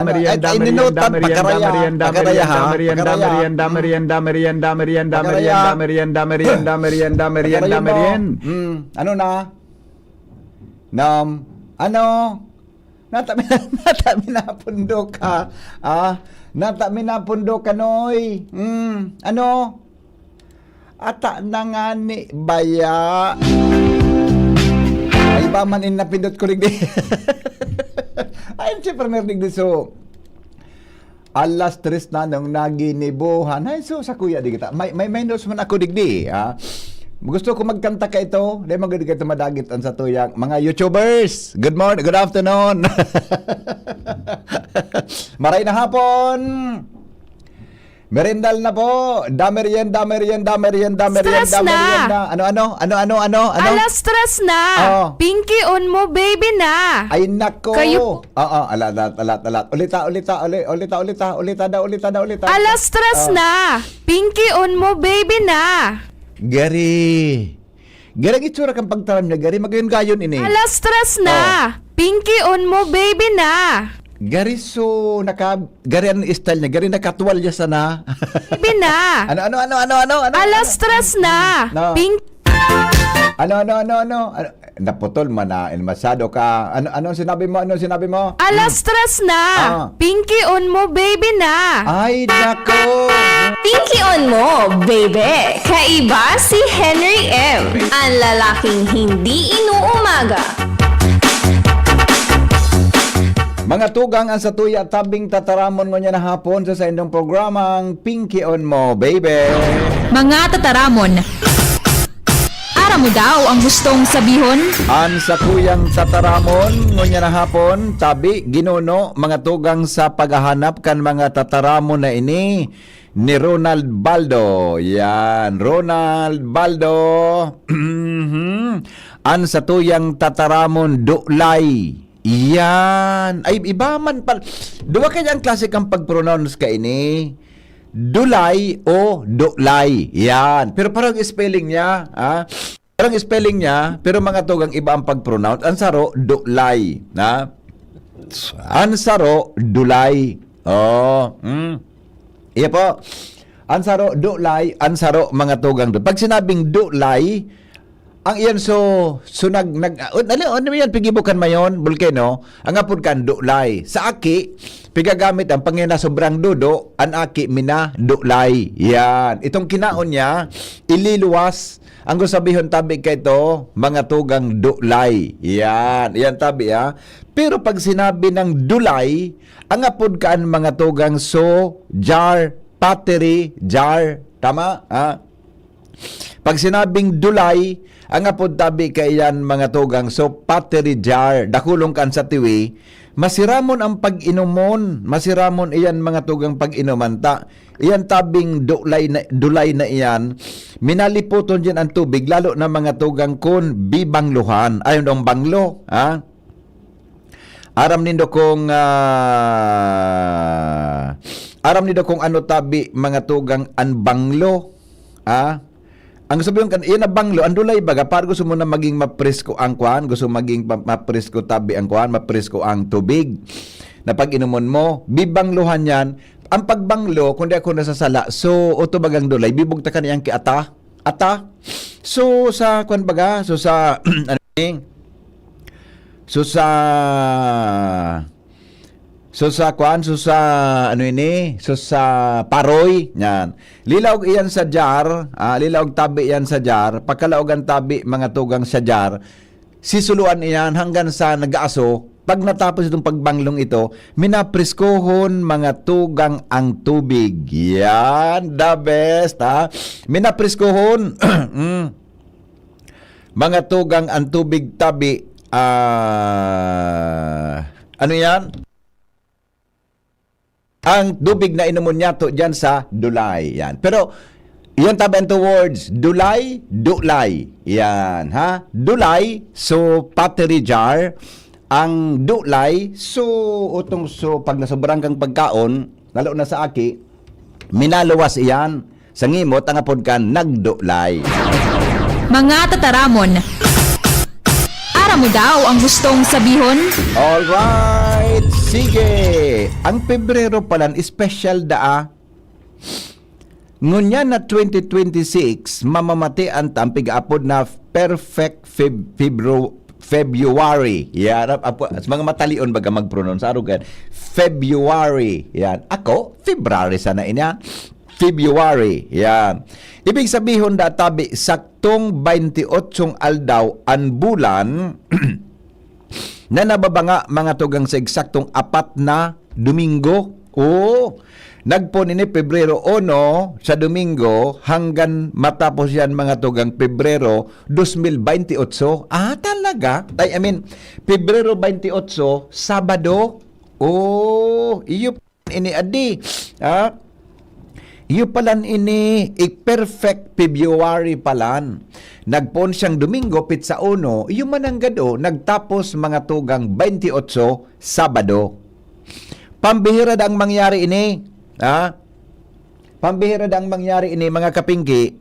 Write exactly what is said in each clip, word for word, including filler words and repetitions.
Merienda, Ay, ay, merienda, ninutan, merienda, pakaraya, merienda, pakaraya, ha? Pakaraya. Merienda, merienda, merienda, merienda, Pakaraya. Merienda, merienda, merienda, merienda, Pakaraya merienda, mo. Merienda. Hmm, ano na? Nam, ano? Nata mi, nata mi napundo ka. Ah, nata mi napundo ka, Noy. Hmm, ano? Ata na ngani baya. Ay, iba man in napindot ko digdi. Ay, si Premier digdi, so, alas tres na nung naginibuhan. Ay, so, sa kuya, di kita. May, may minus man ako digdi, ha? Gusto ko magkanta ka ito. Di man gud ka ito madagit ang sa tuyang mga YouTubers. Good morning, good afternoon. Maray na hapon. Merendal na po. Da merienda, merienda, merienda, merienda, Stress na. Merienda. Ano, ano? Ano, ano, ano? Ano? Alas tres na. Oh. Pinky on mo, baby na. Ay, nako. Kayo po. Oo, alat, alat, alat, alat. Ulita, ulita, uli-, ulita, ulita, ulita daw, ulita daw, ulita. Alas tres Oh. na. Pinky on mo, baby na. Gari. Gari ang itsura kan pagtaram niya, gari, magayon-gayon ini. Alas tres na. Oh. Pinky on mo, baby na. Gari, so, naka-, gari ang style niya, gari nakatuwalya sana. Baby na. Ano, ano, ano, ano, ano, ano, Alas ano? tres na. No. Pink. Ano, ano, ano, ano? Ano? Naputol man na, masyado ka. Ano, ano sinabi mo? Ano sinabi mo? Alas tres na. Ah. Pinky on mo, baby na. Ay, nako. Pinky on mo, baby. Kaiba si Henry M, ang lalaking hindi inuumaga. Mga tugang, ang satuya tabing tataramon ngunyan na hapon sa saindong programang Pinky on Mo, Baby. Mga tataramon. Aram mo daw ang gustong sabihon? An sakuyang tataramon, ngunyan na hapon, tabi, ginuno, mga tugang sa paghahanap kan mga tataramon na ini ni Ronald Baldo. Yan, Ronald Baldo. Mhm. An satuyang tataramon, dulay. Yan. Ay, iba man pal-, duwa kaya ang klase kang pag-pronounce kaini. Dulay o dulay. Yan. Pero parang spelling niya, ha? Parang spelling niya, pero mga tugang iba ang pag-pronounce. Ang saro, dulay. Ha? Ang saro, dulay. Oh, mm. Iya po. Ang saro, dulay. Ang saro, mga tugang, du-, pag sinabing dulay, ang iyan so, so nag, nag, uh, ano, ano yan, pigibo kan mayon, volcano, ang apod kan dulay. Sa aki, pigagamit ang pangina sobrang dudo, ang aki mina dulay. Yan. Itong kinaon niya, ililuwas, ang gusabihon tabi ka ito, mga tugang dulay. Yan. Yan tabi, ha. Pero pag sinabi ng dulay, ang apod kaan, mga tugang, so, jar, pottery, jar. Tama, ha? Pag sinabing dulay, ang apod tabi kaiyan, mga tugang, so pottery jar, dakulong kan sa tiwi, masiramon ang pag-inomon, masiramon iyan, mga tugang, pag-inuman ta. Iyan tabing dulay na, dulay na iyan, minalipoton diyan ang tubig, lalo na, mga tugang, kun bibanglohan. Ayun ang banglo, ha? Aram nindo kung, ah, aram nindo kung ano tabi, mga tugang, an banglo? Ah? Ang sabihin kan, iyan na banglo, ang dulay baga, para gusto mo na maging mapresko ang kwan, gusto maging pa-, mapresko tabi ang kwan, mapresko ang tubig na pag-inomon mo, bibanglohan yan. Ang pagbanglo, kung di ako nasasala, so, oto bagang dulay, bibugtakan niyang kiata, ata. So, sa kwan baga, so, sa, ano ni? So, sa, so, sa kwan, so, sa, ano ini? So, sa paroy, yan. Lilaog iyan sa jar, ah, lilaog tabi iyan sa jar. Pagkalaogan tabi, mga tugang, sa jar, sisuluan iyan hanggang sa nag-aaso. Pag natapos itong pagbanglong ito, minapriskuhon, mga tugang, ang tubig. Yan, the best, ha? Minapriskuhon. Mm. Mga tugang, ang tubig tabi, ah, ano yan? Ang tubig na inomon niya to diyan sa dulay. Yan. Pero, yan tabi ang two words, dulay, dulay. Yan, ha? Dulay, so, pottery jar. Ang dulay, so, utong, so, pag nasobrang kang pagkaon, lalo na sa aki, minaluwas iyan. Sa ngimot, ang apod kan nagdulay. Mga tataramon. Aram mo daw ang gustong sabihon? Alright, Sige, ang Pebrero palan special daa. Ngunyan na twenty twenty-six, mamamati an tampig-apod na perfect Feb-, Febru-, February. Yan, ap-, apo, sa mga matalion baga mag-pronounce, arugan, February. Yan. Ako, February sana inya. February. Yan. Ibig sabihon, databi, saktong twenty-eight aldaw an bulan na nababanga, mga tugang, sa eksaktong apat na Domingo. Oo. Nagpoon ini Pebrero uno sa Domingo hanggang matapos yan, mga tugang, Pebrero dos mil baynte otso. Ah, talaga? Ay, I mean, Pebrero baynte otso, Sabado. Oh, iyo ini adi. Ah, iyo palan ini, i-perfect February palan. Nagpoon siyang Domingo, pitsa uno, iyo mananggad o, nagtapos, mga tugang, baynte otso, Sabado. Pambihira daang mangyari ini. Ha? Pambihira daang mangyari ini, mga kapingki.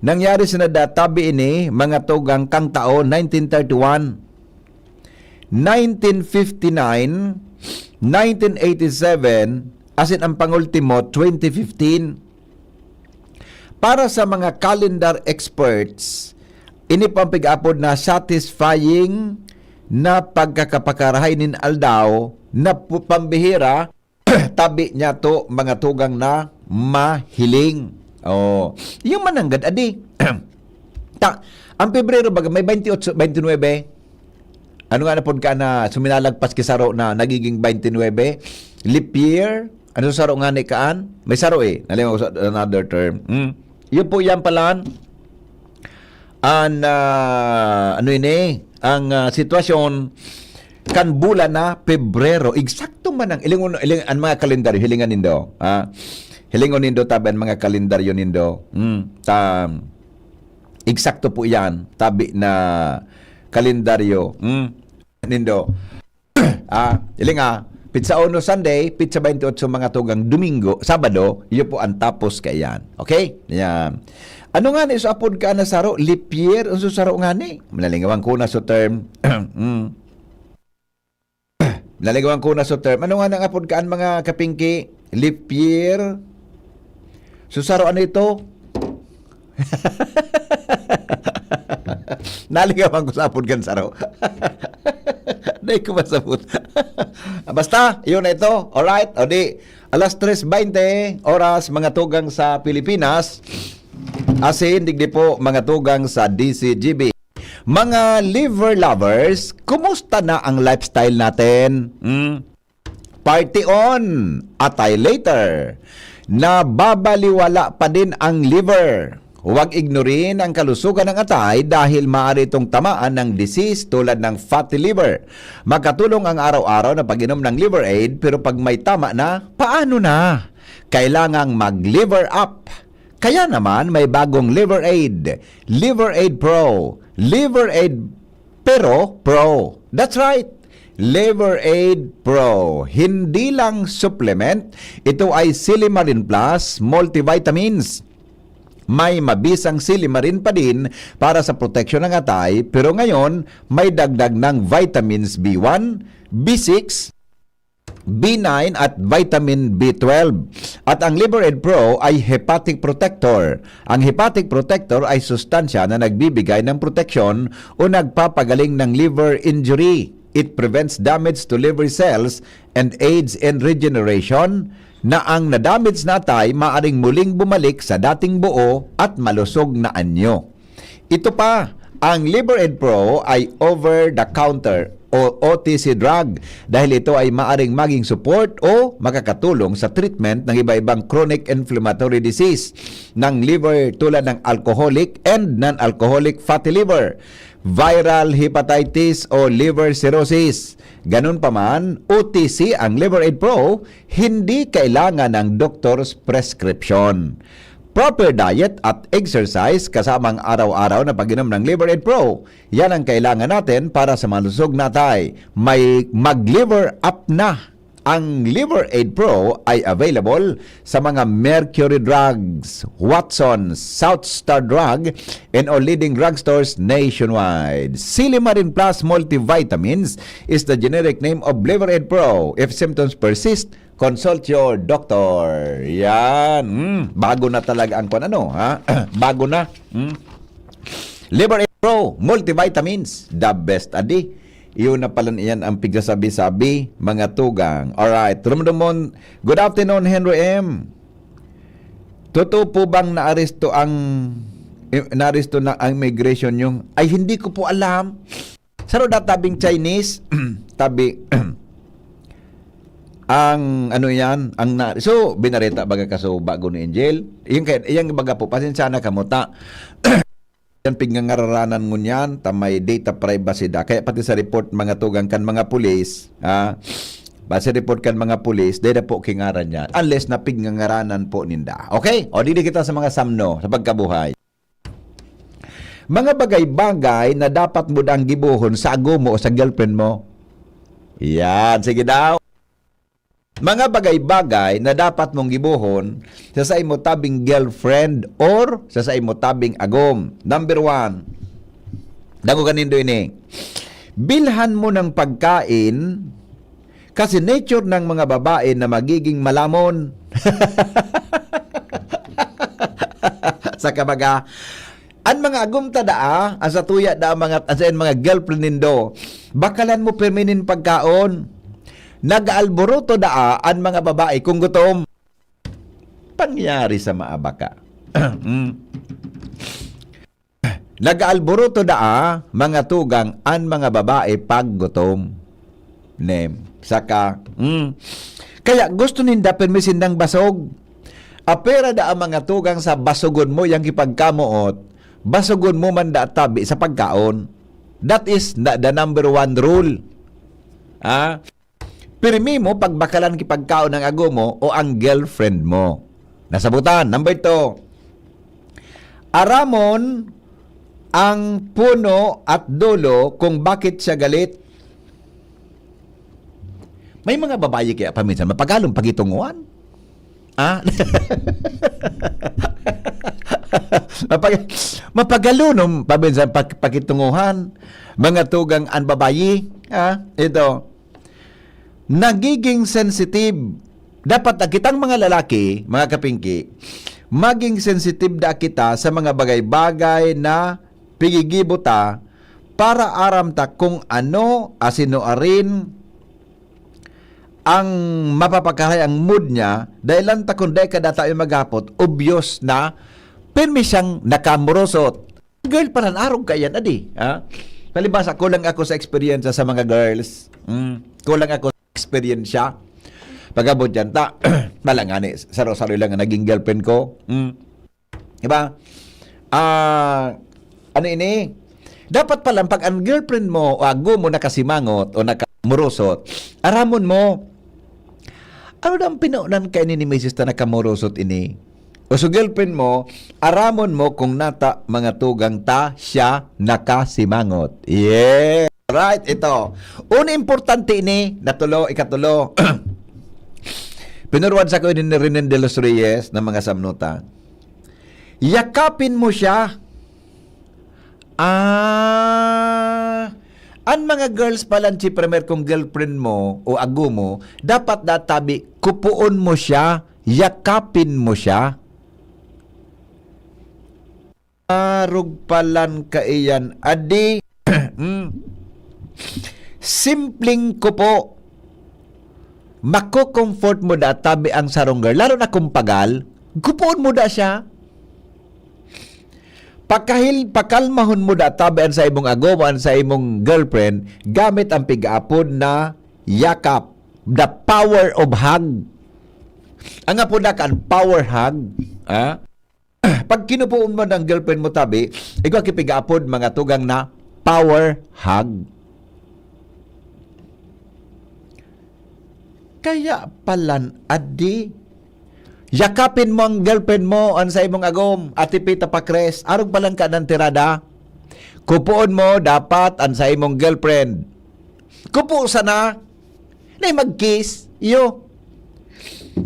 Nangyari sa nadatabi ini, mga tugang, kang taon nineteen thirty-one, nineteen fifty-nine, nineteen eighty-seven, asin ang pangultimo, twenty fifteen. Para sa mga calendar experts, ini po ang pig-apod na satisfying na pagkakapakarahay nin aldaw na pu-, pambihira, tabi niya to, mga tugang, na mahiling. Oh, yung mananggad, adi. Ta, ang Pebrero baga, may baynte otso, baynte nuebe. Ano nga na pod ka na suminalagpas ki saro na nagiging baynte nuebe? Leap year? Ano sa saro nga ni kaan? May saro eh. Nalimutan ko sa another term. Hmm. Yun po yan pala. An, ah, ano ini? Ang, ah, sitwasyon kan bulan na Pebrero. Eksakto man ang, ilingon, iling, ang mga kalendaryo, hilingan nindo. Ha? Hilingon nindo, tabi ang mga kalendaryo nindo. Hmm. Ta, eksakto po yan. Tabi na kalendaryo. Hmm. Nindo. Ah, iling ah, pitsa uno Sunday, pitsa baynte otso, mga tugang, Domingo, Sabado, iyo po ang tapos kaiyan. Okay? Yan. Ano nga ni so apod ka na saro? Leap year? Ang so saro nga ni? Nalingawan ko na so term. Mm. Nalingawan ko na so term. Ano nga nang apod ka an mga kapingki? Leap year? So saro ano ito? Nalingawan ko sa apod kan saro. Dai ko masabot. Basta, yun na ito. Alright? O di, alas tres baynte, oras, mga tugang sa Pilipinas. Asin, digdi po, mga tugang sa D C G B. Mga liver lovers, kumusta na ang lifestyle natin? Hmm? Party on, atay later. Nababaliwala pa din ang liver. Huwag ignorin ang kalusugan ng atay dahil maaari itong tamaan ng disease tulad ng fatty liver. Makatulong ang araw-araw na pag-inom ng Liver Aid, pero pag may tama na, paano na? Kailangang mag-Liver Up. Kaya naman may bagong Liver Aid, Liver Aid Pro, Liver Aid Pero Pro. That's right! Liver Aid Pro. Hindi lang supplement, ito ay Silimarin Plus Multivitamins. May mabisang silimarin pa din para sa proteksyon ng atay, pero ngayon may dagdag ng vitamins B one, B six, B nine at vitamin B twelve. At ang Liver Aid Pro ay hepatic protector. Ang hepatic protector ay sustansya na nagbibigay ng proteksyon o nagpapagaling ng liver injury. It prevents damage to liver cells and aids in regeneration, na ang nadamage na atay maaring muling bumalik sa dating buo at malusog na anyo. Ito pa, ang Liver Aid Pro ay over-the-counter o O T C drug dahil ito ay maaring maging support o makakatulong sa treatment ng iba-ibang chronic inflammatory disease ng liver, tulad ng alcoholic and non-alcoholic fatty liver, viral hepatitis o liver cirrhosis. Ganun pa man, O T C ang Liver Aid Pro, hindi kailangan ng doktor's prescription. Proper diet at exercise kasama ang araw-araw na pag-inom ng Liver Aid Pro, yan ang kailangan natin para sa malusog na atay. May mag-Liver Up na Ang Liver Aid Pro ay available sa mga Mercury Drugs, Watsons, South Star Drug, and all leading drugstores nationwide. Silimarin Plus Multivitamins is the generic name of Liver Aid Pro. If symptoms persist, consult your doctor. Yan. Mm, bago na talaga ang kwan ano, ha? Bago na. Mm. Liver Aid Pro, multivitamins, the best adi. Iyo na pala iyan ang pigsasabi-sabi, mga tugang. Alright, Rumdumon, good afternoon, Henry M. Totoo po bang naaresto ang, eh, naaresto na ang immigration yung, ay, hindi ko po alam. Saro da tabing Chinese, tabi, ang ano yan, ang na, so, binareta baga kaso bago ni Angel. Yung kaya, yung baga po, pasensya na kamo ta. Yan pigngangararanan ngunyan, ta may data privacy da. Kaya pati sa report, mga tugang kan mga pulis, ha? Pati sa report kan mga pulis, dahil na po kingaran yan. Unless na pigngangararanan po ninda. Okay? O, dili kita sa mga samno, sa pagkabuhay. Mga bagay-bagay na dapat mo dang gibohon sa ago mo o sa girlfriend mo. Yan, sige daw. Mga bagay-bagay na dapat mong gibohon sa saimo tabing girlfriend or sa saimo tabing agom. Number one, dangogan nindo ini. Bilhan mo ng pagkain kasi nature ng mga babae na magiging malamon. Sa kabaga, an mga agom ta daa, an satuya daa mga, an saen mga girlfriend nindo, bakalan mo pirmi nin pagkaon. Nag-aalburuto daa an mga babae kung gutom. Pangyari sa maabaka. Mm. Nag-aalburuto daa, mga tugang, an mga babae pag gutom. Nem. Saka, mm. Kaya gusto ninda pirmi sindang basog. Apera daa, mga tugang, sa basogon mo yang kipagkamoot, basogon mo man daa tabi sa pagkaon. That is the, the number one rule. Ah? Pirmi mo pagbakalan kipagkaon ang ago mo o ang girlfriend mo. Nasabutan. Number two, aramon ang puno at dulo kung bakit siya galit. May mga babayi kaya paminsan mapagalon pagitunguhan. Ah? Mapag-, mapagalunom paminsan pag-, pakitunguhan. Mga tugang an babayi. Ah? Ito. Nagiging sensitive. Dapat na kitang mga lalaki, mga kapingki, maging sensitive da kita sa mga bagay-bagay na pigigibo ta para aram ta kung ano, asino arin ang mapapakahay ang mood niya, dahil lang ta kung dai ka data yung maghapot, obvious na pirmi siyang nakamurosot. Girl, palan arog ka yan, adi. Ha? Palibasa, kulang ako sa experience sa mga girls. Mm, kulang ako sa experience siya. Pag-abot dyan, ta, malangani, saro-saro lang ang naging girlfriend ko. Mm. Diba? Ah, ano ini? Dapat pala, pag ang girlfriend mo o ago mo nakasimangot o nakamurusot, aramon mo, ano daw ang pinaunan kaini ni misis ta nakamurusot ini? O so girlfriend mo, aramon mo kung nata mga tugang ta siya nakasimangot. Yeah. Right, ito. Una importante ini, natulo, ikatulo. Pinurwad sa ko ni Renen de los Reyes ng mga samnuta. Yakapin mo siya. Ah, an mga girls pala, si primer kung girlfriend mo o ago mo, dapat databi, kupuon mo siya, yakapin mo siya. Arog palan kaiyan, adi. Mm. Simpleng kupo. Mako-comfort mo da tabi ang sarong girl, lalo na kung pagal, kupuon mo da siya. Pakahil-, pakalmahon mo da tabi an sa imong agom, an sa imong girlfriend, gamit ang pig-aapod na yakap, the power of hug. Ang apoda kan power hug, ha? Pag kinupuon mo ng girlfriend mo tabi, igwa kipig-aapod mga tugang na power hug. Kaya palan, adi, yakapin mo ang girlfriend mo, an sa imong agom, Ate Pita Pacres, arog palan ka ng tirada. Kupuon mo dapat an sa imong girlfriend. Kupo sana, na mag-kiss. Iyo.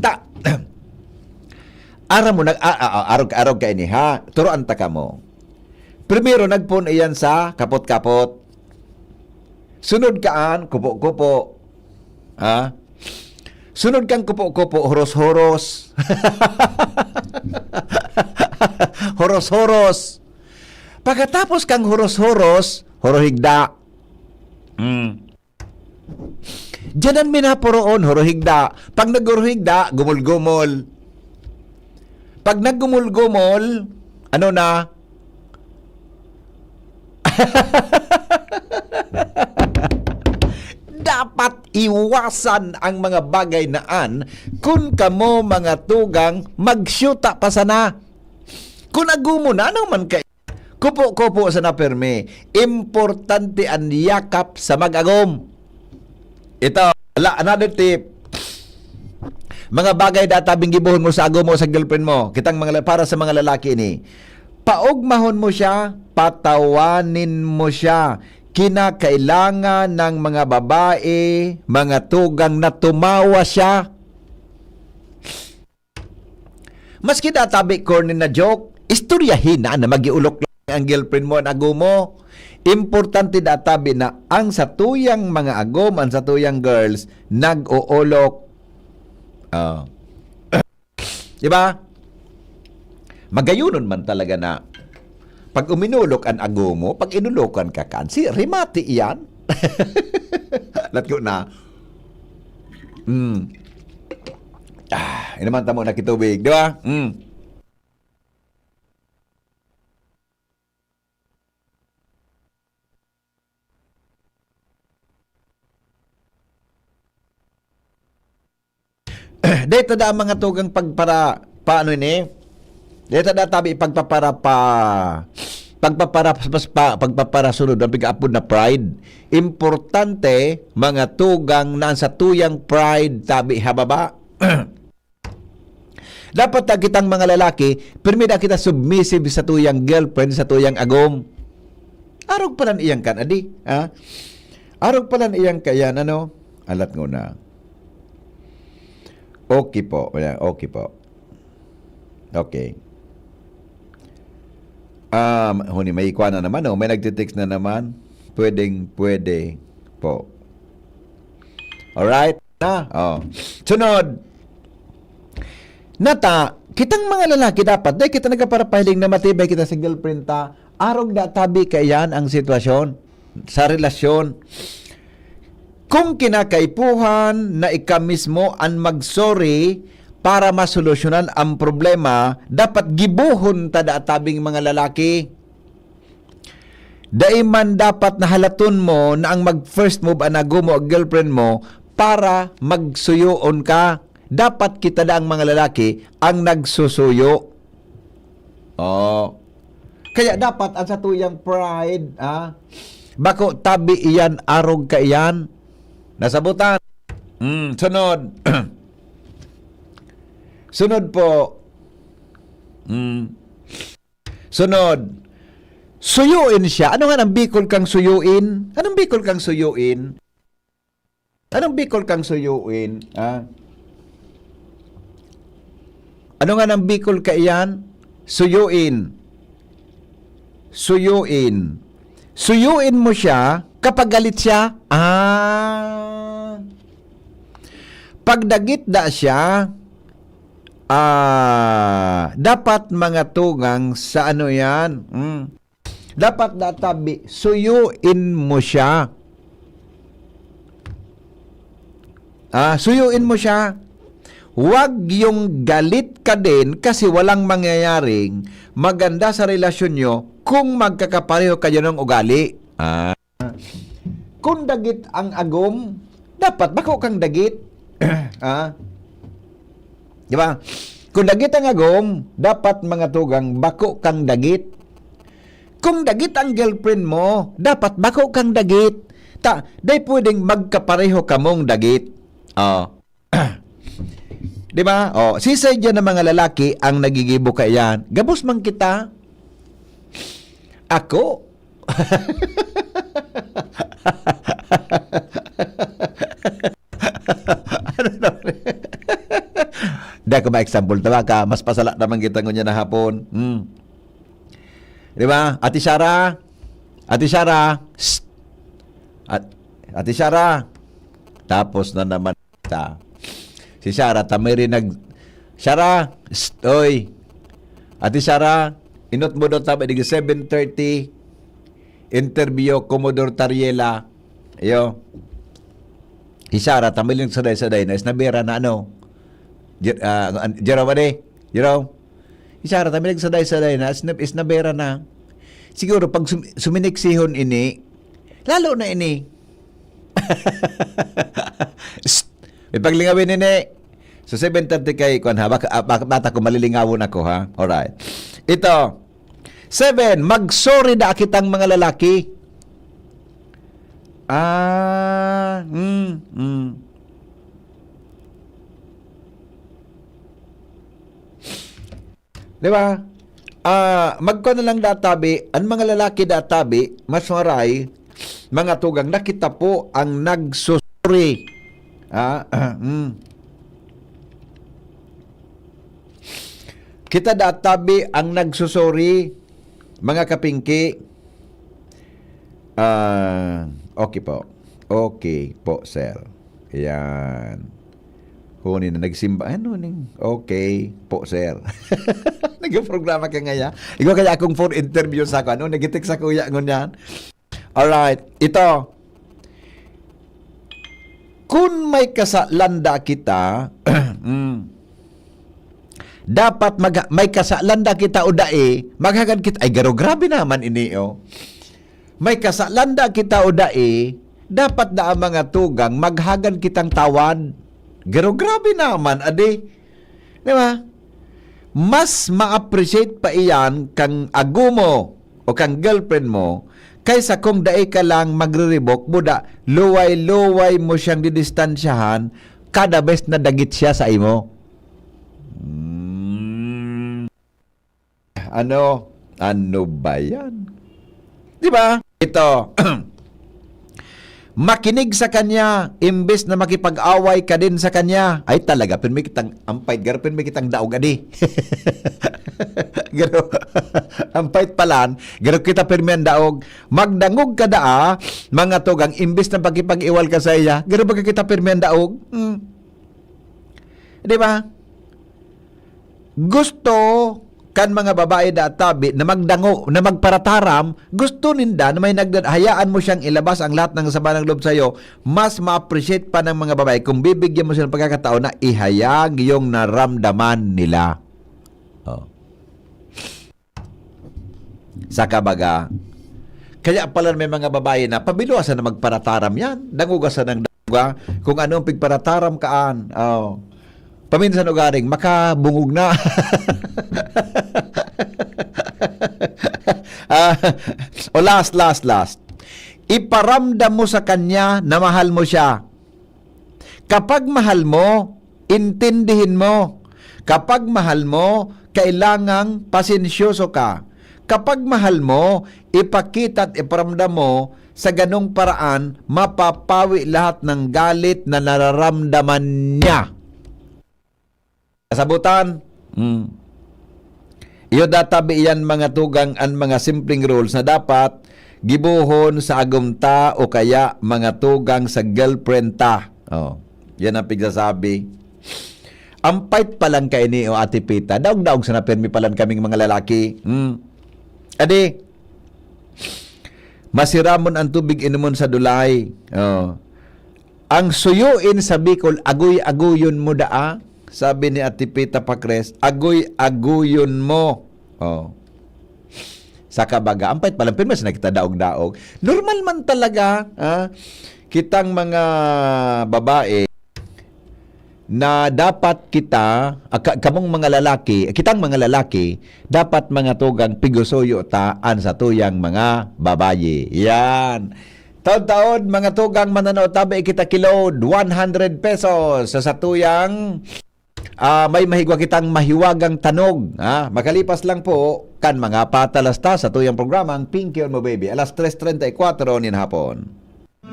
Ta, aram mo, nag-, a-, a-, a-, arog-arog ka ini, ha? Turoan ta kamo. Primero, nagpoon iyan sa kapot-kapot. Sunod kaan, kupo-kupo. Ha? Sunod kang kupo-kupo, horos-horos. Horos-horos. Pagkatapos kang horos-horos, horohigda. Mm. Diyan an minaporoon, horohigda. Pag naghuruhigda, gumol-gumol. Pag naggumol-gumol, ano na? Dapat iwasan ang mga bagay na an, kun kamo mga tugang, magsyuta pa sana. Kun agomo na, ano man ka Kupo-kupo sana pirmi. Importante an yakap sa mag-agom. Ito, ala, another tip. Mga bagay databing gibohon mo sa agom mo, sa girlfriend mo. Kitang mga la-, para sa mga lalaki ini. Paogmahon mo siya, patawanin mo siya. Kinakailangan ng mga babae, mga tugang na tumawa siya. Maski databi corny na joke, istoryahi na na magiolok lang ang girlfriend mo, an agom mo. Importante databi na ang satuyang mga agom, ang satuyang girls, nag-oolok. Ah. Di ba? Magayonon man talaga na pag uminolok an agom mo, pag inolokan ka kan, si remate iyan. Latgo na. Mm. Ah, inaman tamo nakitubig, di ba? Mm. Deta da ang mga tugang pagpara-, paano ini? Deta da tabi pagpapara pa-, pagpapara-, pas-, pa-, pagpaparasunod, ang pig-aapod na pride. Importante, mga tugang na ang satuyang pride tabi hababa. Dapat ta kitang mga lalaki, pirmi da kita submissive sa tuyang girlfriend, sa tuyang agom. Arog pa lang iyang kan, adi, ha? Arog pa lang iyang kayan, ano? Alat ngona. Okay po. Wala, okay po. Okay. Um, huni, may ikwa na naman, oh. May nagtitext na naman. Pwedeng, pwede po. Alright? Na? Oh. Sunod. Nata, kitang mga lalaki dapat, dahil kita nagkaparapahiling na matibay kita sa girlfriend ta, arog na tabi kaiyan ang sitwasyon sa relasyon. Kung kinakaipuhan na ika mismo an mag-sorry para masolusyonan ang problema, dapat gibohon ta da tabing mga lalaki. Dai man dapat na halaton mo na ang mag-first move an agom mo o girlfriend mo para magsuyoon ka. Dapat kita da ang mga lalaki ang nagsusuyo. Oh. Kaya dapat ang satuyang pride, ah, bako tabi iyan, arog kaiyan. Nasabutan. Mm, sunod. Sunod po. Mm. Sunod. Suyuin siya. Ano nga nang Bicol kang suyuin? Anong Bicol kang suyuin? Anong Bicol kang suyuin? Ah? Ano nga nang Bicol kaiyan? Suyuin. Suyuin. Suyuin mo siya kapag galit siya. Ah. Pag dagit da siya, ah, dapat mga tugang sa ano yan. Mm. Dapat da tabi, suyuin mo siya. Ah, suyuin mo siya. Wag yung galit ka din kasi walang mangyayaring maganda sa relasyon nyo kung magkakapareho kayo ng ugali. Ah. Kung dagit ang agom, dapat bako kang dagit. Ah. Di ba? Kung dagit ang agom, dapat mga tugang bako kang dagit. Kung dagit ang girlfriend mo, dapat bako kang dagit. Ta, dai pwedeng magkapareho kamong dagit. Oh. Di ba? Oh, sisay diyan ng mga lalaki ang nagigibo kaiyan? Gabos man kita. Ako? Ano na? Di ako ma-example, tama ka, mas pasala naman kita ngunyan na hapon. Hmm. Di ba? Ate Sara? Ate Sara? Shh! At, Ate Sara? Tapos na naman ta. Si Sara, tama rin nag-, Sara? Shh! Oy! Ate Sara, inot mo daw tama, di seven thirty, interview, Commodore Tariela. Iyo. Si Sara, tama rin nagsaday-saday na, is nabera na ano? Jer-, ah, an-, Jerome, ade? Jerome? Si Sara, tama rin nagsaday-saday na, is na-, is nabera na. Siguro, pag sum-, suminiksihon ini, lalo na ini. Shh! May paglingawin ini. So, seven thirty kay, kwan ha, baka, ah, baka, bata ko, malilingawon ako ha. Alright. Ito. Seven, mag-sorry da kitang mga lalaki. Ah, mm, mm. Di ba? Ah, magkuha na lang da tabi, ang mga lalaki da tabi, mas maray, mga tugang, na kita po ang nagsusuri. Ah, mm. Kita da tabi ang nagsusuri, mga kapingki. Ah, okay po. Okay po, sir. Yan. Huni na nagsimba. Ano ning, "Okay po, sir." Nagprograma ka ngaya. Ikaw kaya akong for interview sa ako. Ano, nag-text ako ya ngunyan. Alright. Ito. Kun may kasalan da kita, mm, dapat mag-, may kasalan da kita o dai, maghagad kita. Ay, garo, grabe naman ini, oh. May kasalan da kita o dai, dapat da ang mga tugang maghagad kitang tawad. Garo, grabe naman, adi. Di ba? Mas ma-appreciate pa iyan kang ago mo o kang girlfriend mo kaysa kung dai ka lang magriribok, buda, luway-luway mo siyang didistansyahan kada bes na dagit siya sa imo. Hmm. Ano? Ano ba yan? Di ba? Ito. Makinig sa kanya, imbes na makipag-away ka din sa kanya. Ay, talaga, pirmi kitang ampait, garo, pirmi kitang daog, adi. Garo, ampait palan, garo kita pirmi ang daog. Magdangog ka daa, mga tugang, imbes na pakipag-iwal ka sa iya, garo, baga kita pirmi ang daog. Hmm. Di ba? Gusto kan mga babae da tabi na magdango, na magparataram, gusto ninda na may nagdad-, hayaan mo siyang ilabas ang lahat ng sama ng loob sa'yo. Mas ma-appreciate pa ng mga babae kung bibigyan mo silang pagkakataon na ihayag yung naramdaman nila. Oh. Sa kabaga, kaya pala may mga babae na pabiluwasan na magparataram yan. Dangugasan ng danguga. Kung anong pigparataram kaan. Oh. Paminsan ugaring, makabungog na. Ah, o last, last, last. Iparamdam mo sa kanya na mahal mo siya. Kapag mahal mo, intindihin mo. Kapag mahal mo, kailangang pasensyoso ka. Kapag mahal mo, ipakita at iparamdam mo sa ganong paraan, mapapawi lahat ng galit na nararamdaman niya. Kasabutan, mm, iyo databi iyan, mga tugang, an mga simpleng rules na dapat gibohon sa agom ta o kaya, mga tugang, sa girlfriend ta. Oh, yan ang pigsasabi. Ampait pa lang kaini, o Ate Pita. Daog-daog sana pirmi palan kaming mga lalaki. Hmm. Adi, masiramon ang tubig inomon sa dulay. Oh. Ang suyoin sa Bicol, agoy-agoyon mo daa, sabi ni Ate Pita Pacres, agoy-agoyon mo. Oh. Sa kabaga, ampait pa lang, pirmi sana kita daog-daog. Normal man talaga, ah, kitang mga babae na dapat kita, ah, ka-, kamong mga lalaki, kitang mga lalaki, dapat, mga tugang, pigusuyo ta an satuyang mga babayi. Yan. Taon-taon, mga tugang, mananaw tabi kita ki load, one hundred pesos sa satuyang, ah, may mahigwa kitang mahiwagang tanog, ha? Makalipas lang po kan mga patalas ta satuyang programang Pinky on Mo Baby, alas tres treinta y cuatro nin hapon.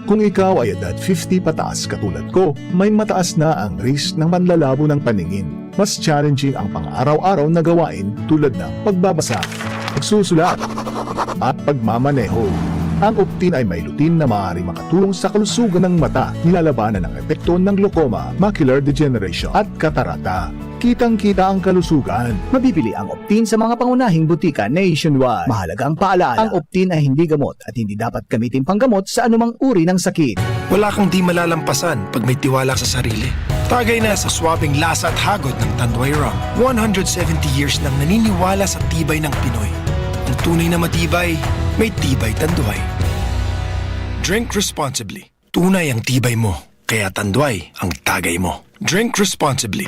Kung ikaw ay edad fifty pataas katulad ko, may mataas na ang risk ng manlalabo ng paningin. Mas challenging ang pang-araw-araw na gawain tulad ng pagbabasa, pagsusulat, at pagmamaneho. Ang Optin ay may lutein na maaaring makatulong sa kalusugan ng mata, nilalabanan ang epekto ng glaucoma, macular degeneration, at katarata. Kitang-kita ang kalusugan. Mabibili ang Optin sa mga pangunahing butika nationwide. Mahalagang paalala, ang Optin ay hindi gamot at hindi dapat gamitin panggamot sa anumang uri ng sakit. Wala kang di malalampasan pag may tiwala sa sarili. Tagay na sa swabing lasa at hagod ng Tanduay Rum. One hundred seventy years nang naniniwala sa tibay ng Pinoy. Ang tunay na matibay, may tibay Tanduay. Drink responsibly. Tunay ang tibay mo, kaya Tanduay ang tagay mo. Drink responsibly.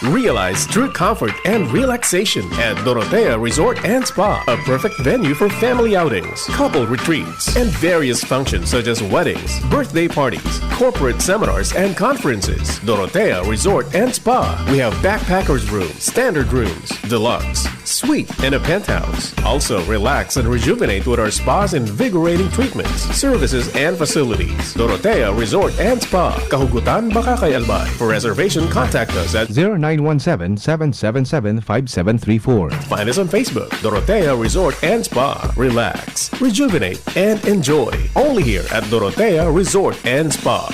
Realize true comfort and relaxation at Dorotea Resort and Spa, a perfect venue for family outings, couple retreats, and various functions such as weddings, birthday parties, corporate seminars, and conferences. Dorotea Resort and Spa. We have backpackers room, standard rooms, deluxe, suite, and a penthouse. Also, relax and rejuvenate with our spa's invigorating treatments, services, and facilities. Dorotea Resort and Spa, Kahugutan, Bacacay, Albay. For reservation, contact us at zero nine one seven, seven seven seven, five seven three four. Find us on Facebook, Dorotea Resort and Spa. Relax, rejuvenate, and enjoy. Only here at Dorotea Resort and Spa.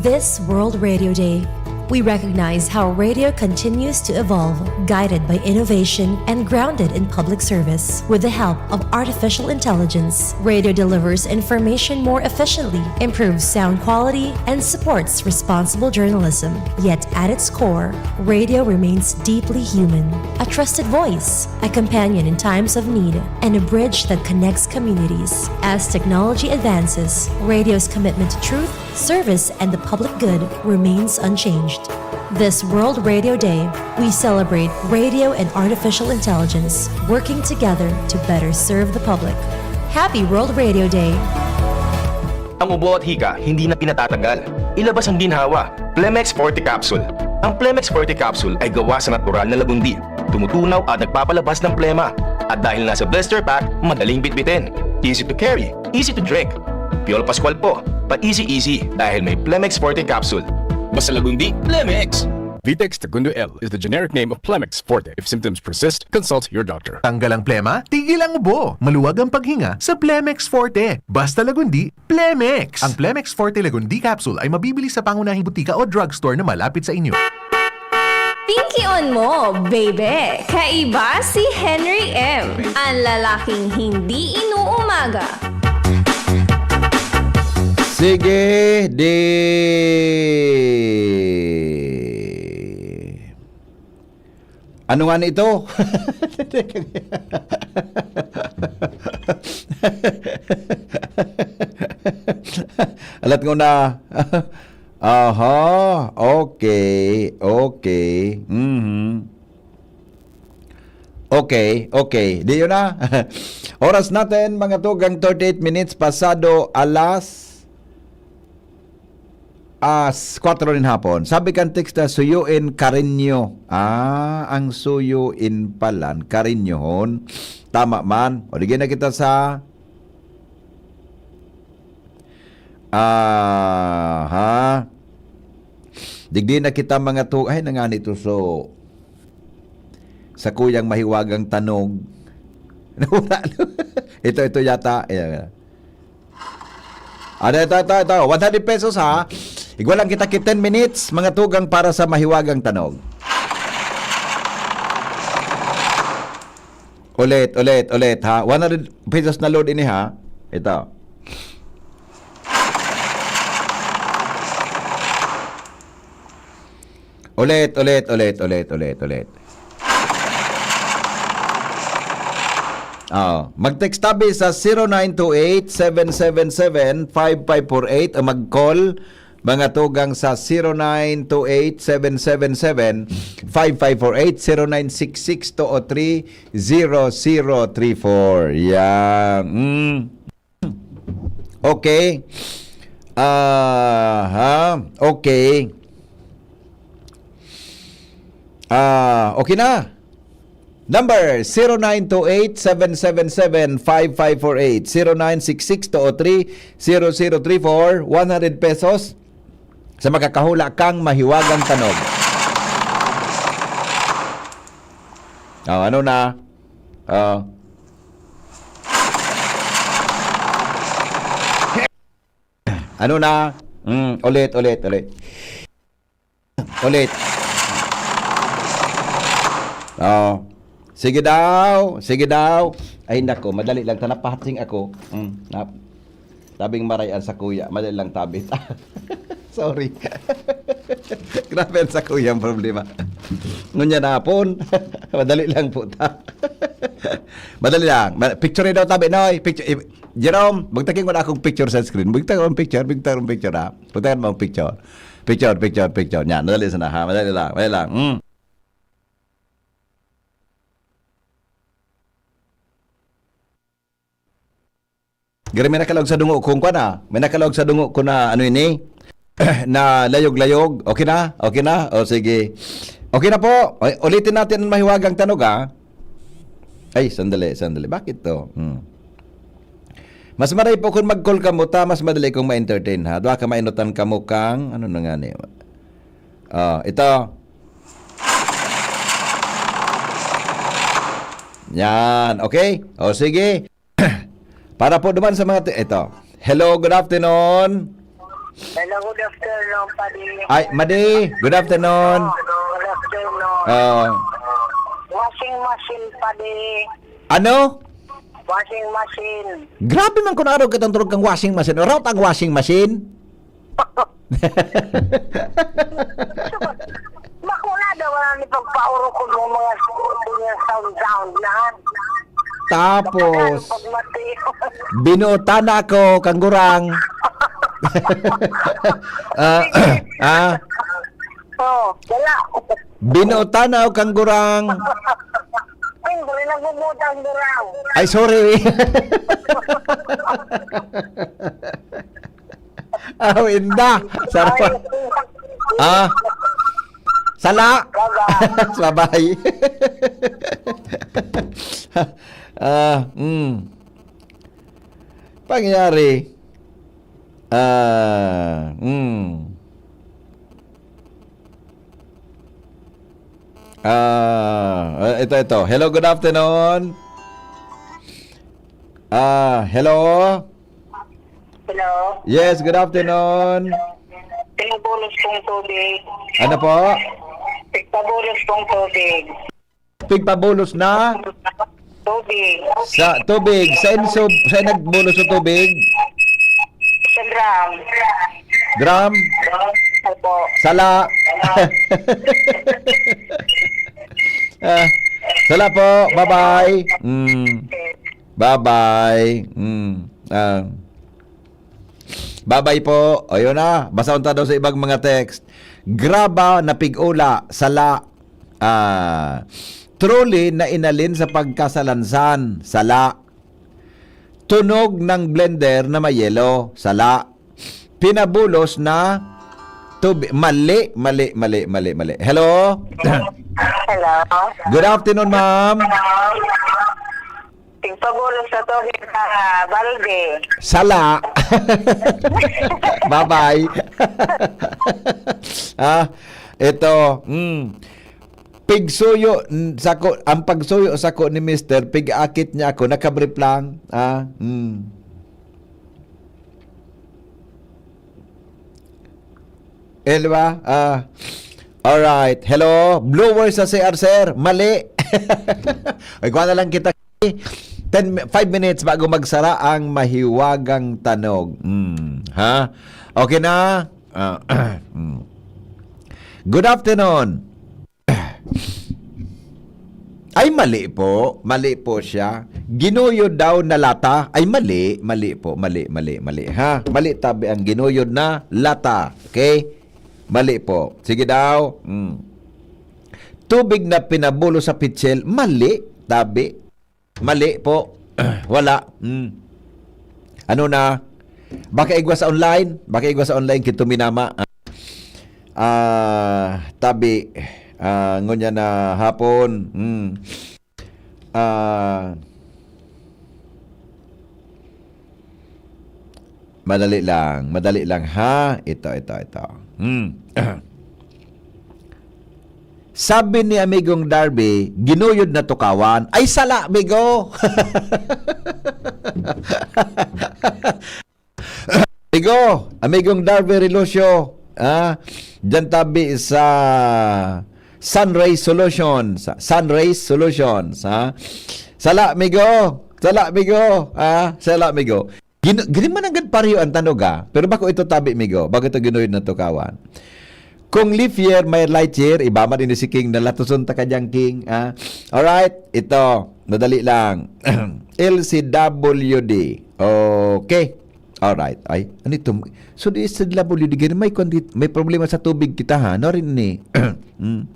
This World Radio Day, we recognize how radio continues to evolve, guided by innovation and grounded in public service. With the help of artificial intelligence, radio delivers information more efficiently, improves sound quality, and supports responsible journalism. Yet at its core, radio remains deeply human. A trusted voice, a companion in times of need, and a bridge that connects communities. As technology advances, radio's commitment to truth, service, and the public good remains unchanged. This World Radio Day, we celebrate radio and artificial intelligence working together to better serve the public. Happy World Radio Day! Ang ubo at hika, hindi na pinatatagal. Ilabas ang ginhawa. Plemex Forte Capsule. Ang Plemex Forte Capsule ay gawa sa natural na lagundi. Tumutunaw at nagpapalabas ng plema. At dahil nasa blister pack, madaling bitbitin. Easy to carry, easy to drink. Piolo Pascual po, pa-easy-easy dahil may Plemex Forte Capsule. Basta lagundi, Plemex! Vitex Tagundo L is the generic name of Plemex Forte. If symptoms persist, consult your doctor. Tanggal ang plema, tigil ang ubo. Maluwag ang paghinga sa Plemex Forte. Basta lagundi, Plemex! Ang Plemex Forte Lagundi Capsule ay mabibili sa pangunahing butika o drugstore na malapit sa inyo. Pinkion mo, baby! Kaiba si Henry M, ang lalaking hindi inuumaga. Sige, di. Ano nga nito? Alat ko na. Aha, okay, okay. Mhm. Okay, okay. Di yun na. Oras natin, mga tugang, thirty-eight minutes pasado alas as kwatro nin hapon. Sabi kan text na, "Suyo in Carino." Ah, ang suyo in palan, Carinohon. Tama man. O, di na kita sa Aha. Digdi na kita, mga tu-, ay, nangani to, so, sa kuyang mahiwagang tanog. Nawala, no? Ito, ito yata. Ayan. Ano, ito, ito, ito. One hundred pesos, ha? Igwa lang kita ki ten minutes, mga tugang, para sa mahiwagang tanog. Ulit, ulit, ulit, ha? One hundred pesos na load ini, ha? Ito. Ulit, ulit, ulit, ulit, ulit, ulit. Oo. Mag-text tabi sa zero nine two eight, seven seven seven, five five four eight o mag-call, mga tugang, sa zero nine two eight, seven seven seven, five five four eight, zero nine six six two o three, zero zero three four. Yan. Mm. Okay. Aha. Okay. Ah, okay na. Number, zero nine two eight, seven seven seven, five five four eight, zero nine six six two o three, zero zero three four, one hundred pesos. Sa makakahula kang mahiwagang tanog. Oh, ano na? Oh. Ano na? Mm, ulit, ulit, ulit. Ulit. Oh. Sige daw, sige daw. Ay, nako, madali lang. Ta napahatsing ako. Mm, nap-, tabing maray an sakuya. Madali lang, tabit. Sorry. Grabe an sakuya ang problema. Ngunyan hapon. Madali lang po ta. Madali lang. Ma-, picture daw, tabi, Noy. Picture, i-, Jerome, magtaking ko na akong picture sa screen. Magtaking ko ng picture, magtaking ko ng picture, ha? Magtaking mo ang picture. Picture, picture, picture. Yan, madali sana, ha? Madali lang, madali lang. Mm. Gari, may nakalaog sa dungo kong kwan, ah. May nakalaog sa dungo ko na, ano ini? Na layog-layog. Okay na? Okay na? O, sige. Okay na po. Ay, ulitin natin ang mahiwagang tanog, ah. Ay, sandali, sandali. Bakit to? Hmm. Mas maray po kung mag-call kamo ta, mas madali kong ma-entertain, ha? Duha ka mainutan kamo kang, ano na nga ni? Ah, ito. Yan, okay? O, sige. Para po naman sa mga ti-, ito. Hello, good afternoon. Hello, good afternoon, Padi. Ay, Madi, good afternoon. Oh, good afternoon. Oh. Washing machine, Padi. Ano? Washing machine. Grabe man kun araw kitang turog kang washing machine. Uraw ta ang washing machine. Makuna daw, wala ni pagpaurok ko ng mga, mga sound, sound na. Tapos, pagmati. Binutan na ako kang gurang. Ah, ah, Oh, wala. Binutan na ako kang gurang. Ay, dali lang bubutang, gurang. Ay, sorry. Aw, inda. Sarap. Ah. Sala. Bye-bye. Bye-bye. Ah, mm. Pangyayari. Ah, mm. Ah, ito, ito. Hello, good afternoon. Ah, hello? Hello? Yes, good afternoon. Pigpabulos pong tubig. Ano po? Pigpabulos pong tubig. Pigpabulos na? Tubig. Sa tubig. Sa inso, sa nagbulos sa tubig? Sa drum. Drum? Opo. Sala. Ah, sala po. Bye-bye. Mm. Bye-bye. Mm. Ah. Bye-bye po. Ayun na. Basahon ta daw sa ibang mga text. Graba na pig-ula, sala. Ah, trolley na inalin sa pagkasalansan, sala. Tunog ng blender na may yelo, sala. Pinabulos na tubi-, mali, mali, mali, mali, mali. Hello? Hello? Good afternoon, ma'am. Pigpabulos sa tubig sa balde. Sala. Bye-bye. Ah, ito, mm. Pigsuyo, n-, sako, ang pagsuyo sako ni Mister, pig-akit niya ako, nakabrief lang. Ah, mm. Elwa, ah, alright. Hello, blower sa C R, sir. Mali. Ay, kuha na lang kita. Ten mi-, five minutes bago magsara ang mahiwagang tanog. Hmm, ha? Okay na? Ah, hmm. Good afternoon. Ay, mali po. Mali po siya. Ginuyod daw na lata. Ay, mali. Mali po. Mali, mali, mali. Ha? Mali tabi ang ginuyod na lata. Okay? Mali po. Sige daw. Mm. Tubig na pinabulo sa pitsil. Mali. Tabi. Mali po. Wala. Mm. Ano na? Baka igwa sa online. Baka igwa sa online. Kito minama. Ah, tabi. Ah, ngunyan na hapon. Hmm. Ah, madali lang. Madali lang, ha? Ito, ito, ito. Hmm. Sabi ni Amigong Darby, ginuyod na tukawan. Ay, sala, migo! Migo, Amigong Darby Relucio, ah, dyan tabi sa Sunray Solutions, Sunray Solutions, ha? Sala, migo! Sala, migo! Ah, sala, migo! Gin-, gini man nanggad pareho ang tanog, ah. Pero bako ito tabi, migo. Bako ito ginuyod na tukawan. Kung leap year, may light year, iba man ini si King, nalatuson ta ka diyan, King, ah. Alright, ito, madali lang. L C W D. Okay. Alright. Ay, ano ito? So, di S W D, may, kundi, may problema sa tubig kita, ha? No, rin ni. Mm.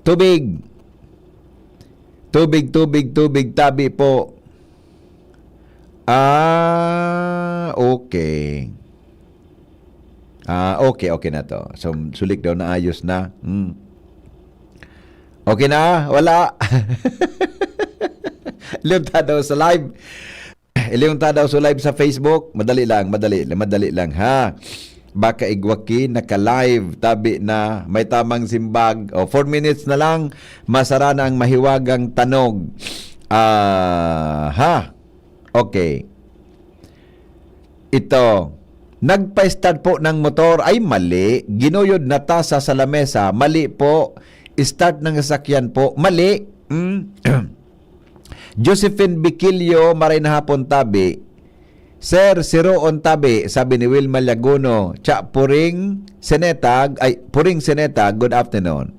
Tubig. Tubig, tubig, tubig, tabi po. Ah, okay. Ah, okay, okay na to. So, sulik daw, naayos na. Hmm. Okay na? Wala. Limta daw sa live. Iliyon ta daw sa live sa Facebook. Madali lang, madali, madali lang, ha? Baka igwa ki naka-live, tabi na may tamang simbag. O, four minutes na lang, masara na ang mahiwagang tanog. Ah, ha? Okay. Ito. Nagpa-start po ng motor. Ay, mali. Ginuyod na tasa sa lamesa. Mali po. Start ng sasakyan po. Mali. Mm. Josephine Biquilio, maray na hapon, tabi. Sir, siroon tabi, sabi ni Wilma Laguno. Cha, puring senetag, ay, puring senetag, good afternoon.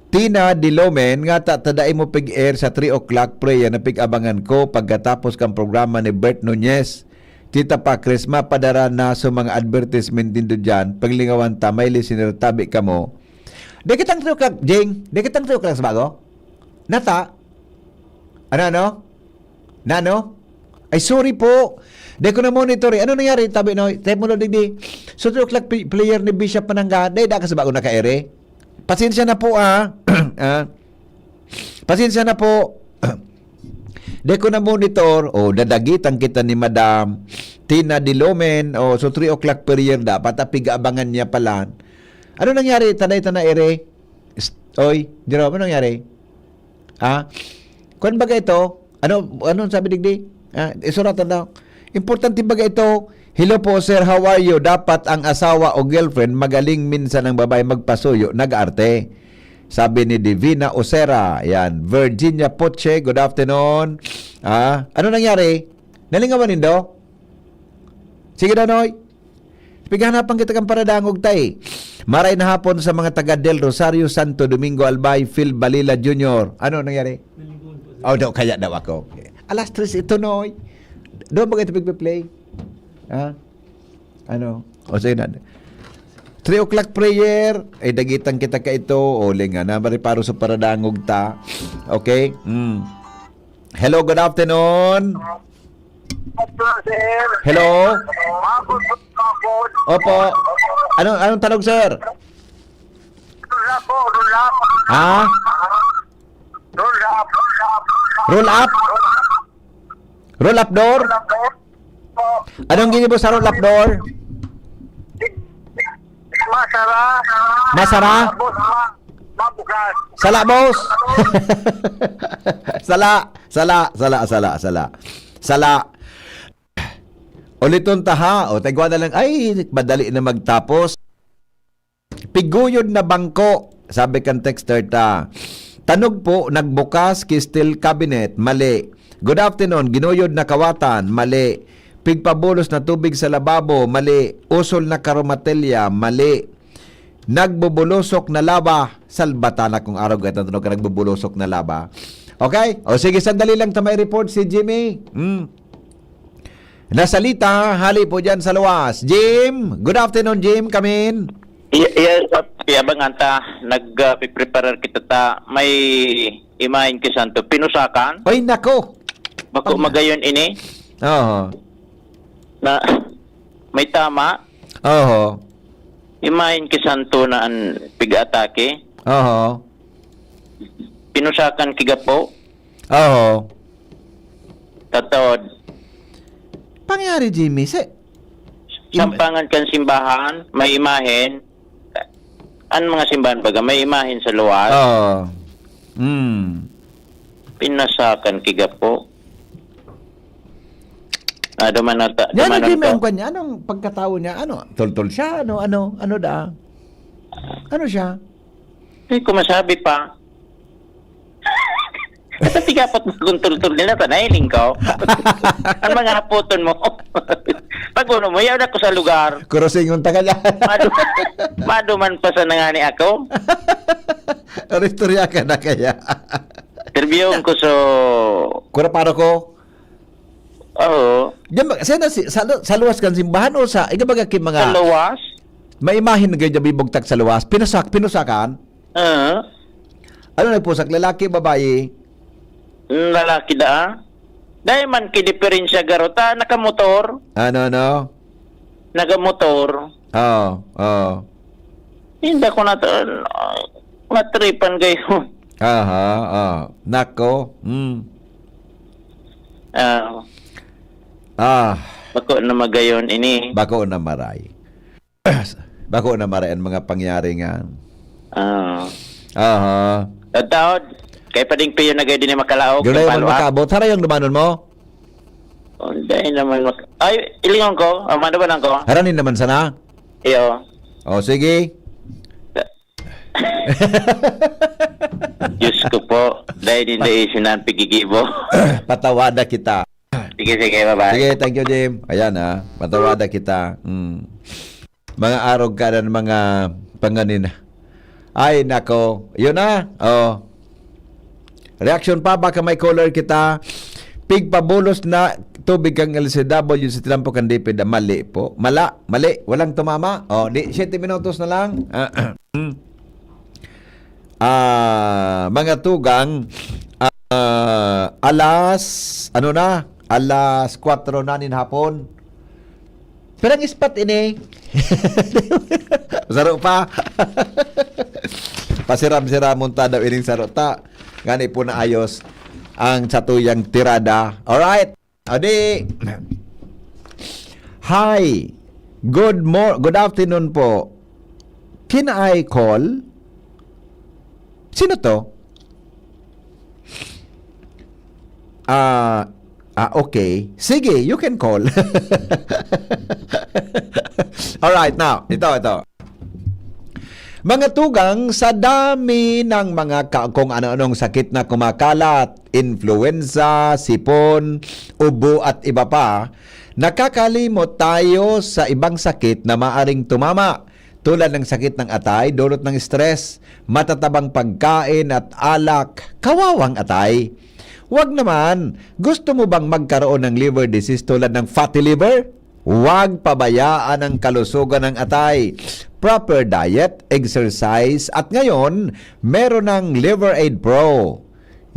Tina Dilomen, ngata ta dai mo pig-air sa three o'clock prayer na pig-abangan ko pagkatapos kan programa ni Bert Nunez. Tita pa, Chris, mapadara na sa mga advertisement nindo dyan. Paglingawan ta, may listener, tabi kamo. Di kitang three o'clock, Jing? Di kitang three o'clock sa bago? Nata? Ano, ano? Nano? Ay, sorry po. Di ko na-monitor eh. Ano nangyari? Tabi, no? Tayo mo lang digdi. So, three o'clock pi-, player ni Bishop Manangga. Dahil da ka sa bago naka-ere. Pasensya na po, ah. Ah. Pasensya na po. Di ko na-monitor. O, dadagitan kita ni Madam Tina Dilomen. O, so, three o'clock prayer dapat. Ah, pig-abangan niya pala. Ano nangyari? Taday ta na ere? Psst, oy, Jerome, ano nangyari? Ha? Kwan baga ito? Ano, anong sabi digdi? Ah, isuratan daw. Importante baga ito? "Hello po, sir. How are you?" Dapat ang asawa o girlfriend, magaling minsan ang babae magpasuyo, nag-arte. Sabi ni Divina Osera. Yan. Virginia Poche, good afternoon. Ah, ano nangyari? Nalingawan nindo? Sige daw, Noy. Pighanapan kita kan paradangog ta, eh. Maray na hapon sa mga taga Del Rosario, Santo Domingo, Albay, Phil Balila Junior. Ano nangyari? Oh, daw, kaya daw ako. Alas tres ito, Noy. Doon ba kayo pagpe-play? Ha? Ano? O, sige na. Three o'clock prayer. Ay, dagitan kita ka ito. O, linga na, mariparo sa paradangog ta. Okay? Mm. Hello, good afternoon. Hello, sir. Hello? Mabot po ako. Opo. Ano, anong tanong, sir? Roll up po, roll up. Ha? Roll up, roll up. Roll up? Roll up door? Roll up door po. Anong ginibo sa roll up door? Masara. Masara? Tapos ma-, mabukas. Sala, boss. Sala, sala, sala, sala, sala. Sala. Uliton ta, ha? O, tagwa na lang. Ay, madali na magtapos. Piguyod na bangko, sabi kan texter ta. Tanog po, nagbukas ki steel cabinet, mali. Good afternoon, ginuyod na kawatan, mali. Pigpabulos na tubig sa lababo, mali. Usol na karomatelya, mali. Nagbubulosok na laba, salbatan akong arog at ang tunog ka nagbubulosok na laba. Okay? O sige, sandali lang ta may report si Jimmy. Hmm. Nasalita, hali po dyan sa luwas. Jim, good afternoon, Jim. Come in. Y-, yes, sir. Piyabangan ta, nag, ah, pipreparar kita ta, may imahin ki Santo. Pinusakan? Ay, nako! Bako Ang magayon ini? Oo. Na, may tama? Oo. Imahin ki Santo na an pig-atake? Oo. Pinusakan ki gapo? Oo. Tatod. Pangyari, Jimmy, sa Sampangan kan simbahan, may imahen. An mga simbahan baga may imahen sa luwas. Oo. Mm. Pinasakan ki gapo. Ah, duman na ta-, Yan duman ang na ta-, ang kanya. Anong pagkatao niya? Ano? Tultol siya? Ano? Ano? Ano da? Ano siya? Hindi ko masabi pa. Sa tigapot mo kung tultol nila, ta nailing ko. Ang mga hapoton mo. Pag uno mo, yaw na ko sa lugar. Kurusingon ta ka dyan. Madu-, maduman pa sa nangani ako. Istorya ka na kaya. Interviewon ko so Kura paro ko. Oo. Diyan ba, sa, sa, sa, sa luwas kan simbahan o sa, iga baga ki mga Sa luwas? May imahen na ganyan bibugtak sa luwas. Pinusak, pinusakan. Ah. Ano nagpusak? Lalaki, babae? Mm, lalaki daa. Dahil man ki diferensya garo ta, nakamotor. Ano, ano? Nagamotor. Oo, oo. Hindi ako nat-, matripan kayo. Aha, ah. Nako. Mm. Ah. Ah. Bako na magayon ini. Bako na maray. Bako na maray ang mga pangyari nga. Ah. Aha. Taod-taod, kay Pading Pio na gay din makalaog, Gulay man kapalwa. Makaabot. Harayong dumanon mo? Oh, dahil naman mak-, ay, ilingon ko, ang manabanan ko. Haranin naman sana? Iyo. O, sige. Diyos ko po, dahil hindi isinang pigigibo. Patawada kita. Sige, sige, bye-bye. Sige, thank you, Jim. Ayan, ah. Patawada kita. Mm. Mga arog ka ng mga panganin. Ay, nako. Yun na. Oh. Reaction pa, baka may caller kita. Pigpabulos na tubig kang L C W sa tinampo kan DepEd. Mali po. Mala, mali. Walang tumama. Oh, di, siyete minutos na lang. Ah, ah, mga tugang, ah, alas, ano na? Alas kwatro na nin hapon. Pirang ispat ini? Saro pa. Pasiram-siramon ta daw ining saro ta. Ngani po naayos ang satuyang tirada. Alright. Adi. Hi. Good mor-, good afternoon po. Can I call? Sino to? Ah, ah, okay. Sige, you can call. Alright, now, ito, ito. Mga tugang, sa dami ng mga ka-, kung ano-anong sakit na kumakalat, influenza, sipon, ubo at iba pa, nakakalimot tayo sa ibang sakit na maaring tumama, tulad ng sakit ng atay, dulot ng stress, matatabang pagkain at alak, kawawang atay. Wag naman, gusto mo bang magkaroon ng liver disease tulad ng fatty liver? Huwag pabayaan ang kalusugan ng atay. Proper diet, exercise, at ngayon, meron ng Liver Aid Pro.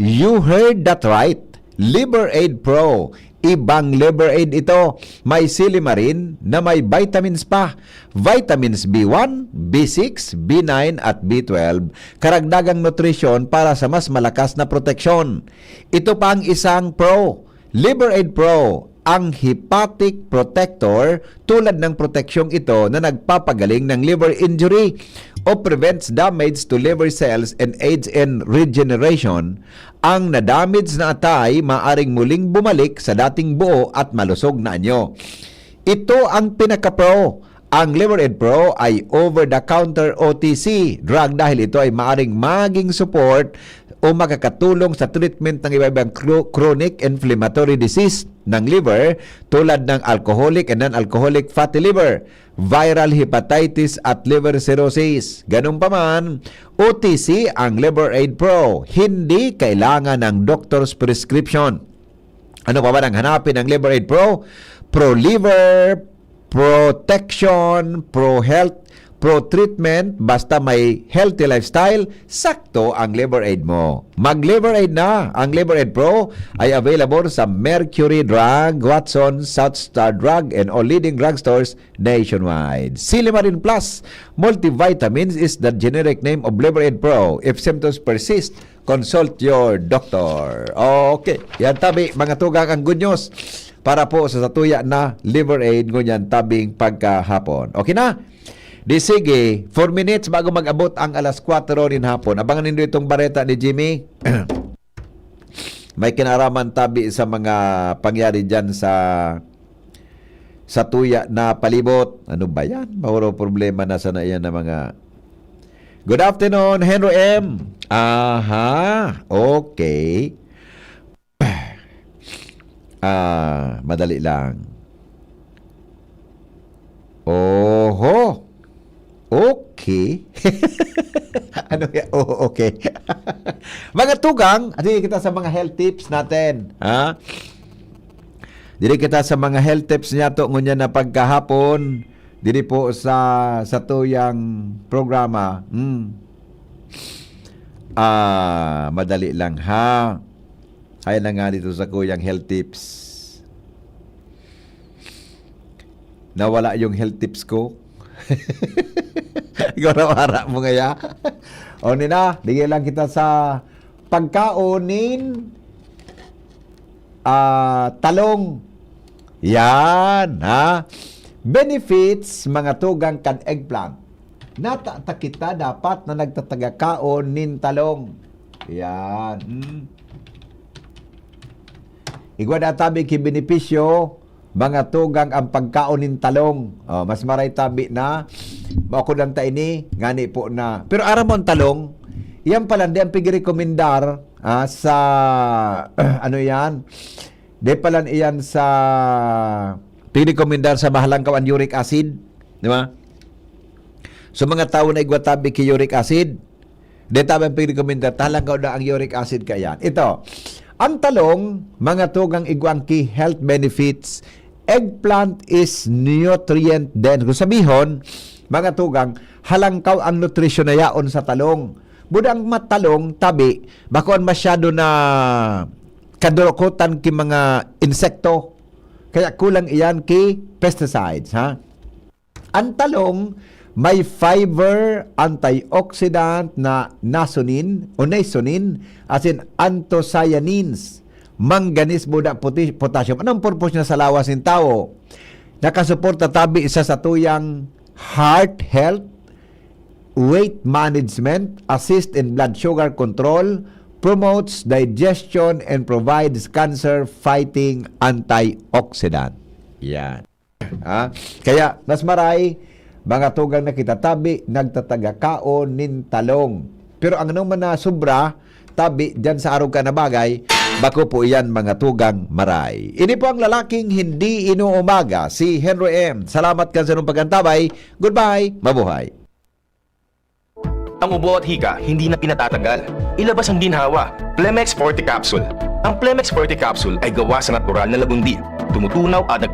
You heard that right. Liver Aid Pro. Ibang Liver Aid ito. May silymarin na may vitamins pa. Vitamins B one, B six, B nine at B twelve. Karagdagang nutrisyon para sa mas malakas na proteksyon. Ito pa ang isang pro. Liver Aid Pro, ang hepatic protector, tulad ng proteksyong ito na nagpapagaling ng liver injury o prevents damage to liver cells and aids in regeneration. Ang na-damage na atay maaring muling bumalik sa dating buo at malusog na anyo. Ito ang pinaka-pro. Ang Liver Aid Pro ay over-the-counter, O T C, drug dahil ito ay maaring maging support o makakatulong sa treatment ng iba-ibang cro-, chronic inflammatory disease ng liver, tulad ng alcoholic and non-alcoholic fatty liver, viral hepatitis at liver cirrhosis. Ganun pa man, O T C ang Liver Aid Pro. Hindi kailangan ng doctor's prescription. Ano pa ba nang hanapin ng Liver Aid Pro? Pro liver, protection, pro health, pro treatment, basta may healthy lifestyle, sakto ang Liver Aid mo. Mag Liver Aid na! Ang Liver Aid Pro ay available sa Mercury Drug, Watson, South Star Drug, and all leading drugstores nationwide. Silimarin Plus Multivitamins is the generic name of Liver Aid Pro. If symptoms persist, consult your doctor. Okay. Yan tabi, mga tugang, ang good news para po sa satuya na Liver Aid ngunyan tabing pagkahapon. Okay na? Di sige, four minutes bago mag-abot ang alas kwatro nin hapon. Abangan nindo itong bareta ni Jimmy. May kinaraman tabi sa mga pangyari dyan sa, sa tuya na palibot. Ano ba yan? Puro problema na sana yan na mga... Good afternoon, Henry M. Aha, okay. Ah, madali lang. Oho. Okay. Ano ya? Oh, okay. Mga tugang, diri kita sa mga health tips natin, ha? Diri kita sa mga health tips niyato ngunyan na pagkahapon, diri po sa, sa tuyang programa. Hmm. Ah, madali lang, ha? Ay na nga dito sa kuyang health tips. Nawala yung health tips ko. Ikaw na wala mo ngaya. O, nina, bigay lang kita sa pagkaon nin, ah, talong. Yan, ha? Benefits, mga tugang kan eggplant. Nata ta kita dapat na nagtatagakaon nin talong. Yan. Hmm. Igwa na tabi ki benepisyo, mga tugang, ang pagkaon nin talong. Oh, mas maray tabi na makudan ta ini, ngani po na. Pero aram mo ang talong, iyan pala, di ang pigrekomendar, ah, sa, ano yan? Di pala iyan sa, pigrekomendar sa mahalangkaw ang uric acid, di ba? So, mga tawo na igwa tabi ki uric acid, di tabi ang pigrekomendar, talangkaw na ang uric acid ka yan. Ito, ang talong, mga tugang, igwang ki health benefits, eggplant is nutrient dense. Kung sabihon, mga tugang, halangkaw ang nutrisyon na yaon sa talong. Budang matalong, tabi, bakuan masyado na kadurukotan ki mga insekto. Kaya kulang iyan ki pesticides, ha? Ang talong may fiber, antioxidant na niacin o niacin, asin anthocyanins, manganese, buda, poti-, potassium. Anong purpose niya sa lawas ng tao? Nakasuporta tabi sa satuyang heart health, weight management, assist in blood sugar control, promotes digestion, and provides cancer-fighting antioxidant. Yan. Ha? Kaya, mas maray, mga tugang na kita, tabi, nagtatagakaon nin talong. Pero ang anong man na sobra, tabi, dyan sa arog ka na bagay, bako po iyan, mga tugang, maray. Ini po ang lalaking hindi inuumaga, si Henry M. Salamat kan sa inyong pag-antabay. Goodbye. Mabuhay. Ang ubo at hika, hindi na pinatatagal. Ilabas ang ginhawa. Plemex Forte Capsule. Ang Plemex Forte Capsule ay gawa sa natural na lagundi. Tumutunaw at nag-